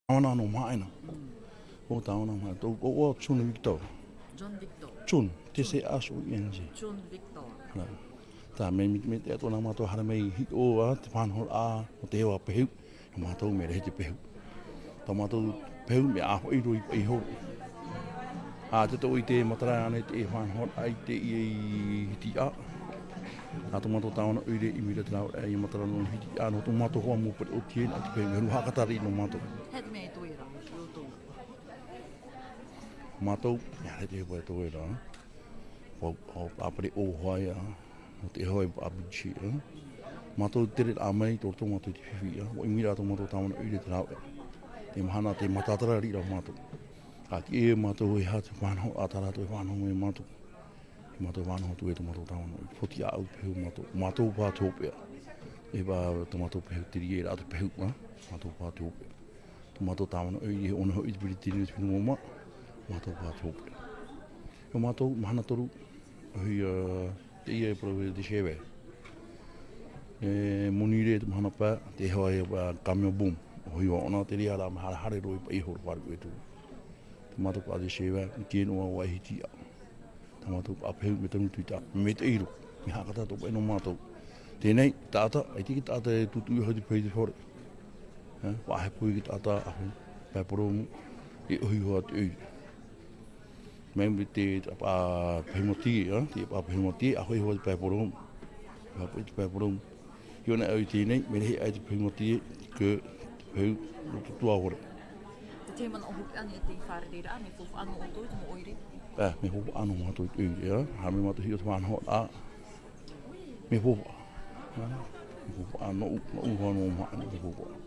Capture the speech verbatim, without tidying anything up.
Tāvana nō Mahaʻena. Mm. ʻO Tāvana Mahaʻena. Tō, ʻo, ʻo John Victor. John Victor. John, T C H O N G. John Victor. Nā. Tā, mea, mea, mea ʻite atu nā mātou haere mai hiʻo, ā, te faʻanahoraʻa o te hoa pehu. Mātou mea rahi te pehu. Tā mātou pehu mea ʻāfaʻi roa i paʻi horo. Ā, te tō i te matara ānei te faʻanahoraʻa i te ia i Hitiʻa. Ā, tō mātou tāvana ʻoire i ʻimi ra te rāveʻa i matara nō Hitiʻa, nō tō mātou hoa mau pereʻoʻo ē, nā te pehu mea huru haʻakata riʻi nō mātou. He aha te mea e toe ra, i ʻoutou? Mātou, mea rahi te pehu e toe ra. Pau, pau, pāpare ʻōhua ia. Nō te hoa i paʻa Fiji, ā. Mātou tere rā mai, tō roto mātou i te fifi, ā. ʻUa ʻimi rā tō mātou tāvana ʻoire te rāveʻa. Te mahana, te mataʻitaraʻa riʻi rā mātou. Ka tiʻa mātou e aha te faʻanahoraʻa tā rātou e faʻanaho mai ia mātou. E mātou faʻanaho atu e tō mātou tāvana ʻoire. Poti ʻāʻau pehu mātou. Mātou paʻi te hopeʻa. E paʻi tō mātou pehu te rie rā te pehu, ā. Mātou paʻi te hopeʻa. Tō mātou tāvana ʻoire, ʻōna hoʻi te peretiteni o te fenua māmā, mātou paʻi te hopeʻa. ʻO mātou, mahana toru, ʻoia, ā, teie e parau e te Chevy. E Monirē te mahana paʻi, te hoa e, ā, Camion Boom. ʻOia ʻōna te reira mea harahara roa i paʻi horo faʻaruʻe atu. Tō mātou paʻi te Chevy, i kē noa ʻua hiti ā. Tā mātou paʻi pehu mea tanu tui tā, mea te ʻiro, mea haʻakata atoʻa paʻi nō mātou. Teie nei, taʻata, ʻaita e taʻata e tūtū i ʻō i te pehu i te hore. Ā, faʻahepo i te taʻata, ʻahu, pae porōmu, e ʻohipa te ʻoire. Mai te, te paʻi pehu mātie, ā, te paʻi pehu mātie, ʻahu e hoa te pae porōmu. Faʻahepo i te pae porōmu. Hiʻo ana au i teie nei, mea rahi aʻe te pehu mātie, ke te pehu roto tuahine. Te tahi manaʻo hopeʻa nei te fārereiraʻa, mea faufaʻa nō ʻoutou, te mau ʻoire? Ā, mea faufaʻa nō mātou i te ʻoire, ā. Haere mai mātou hiʻo te faʻanahoraʻa, mea faufaʻa. Ā, mea faufaʻa, nō, nō ʻoutou nō Mahaʻena, mea faufaʻa.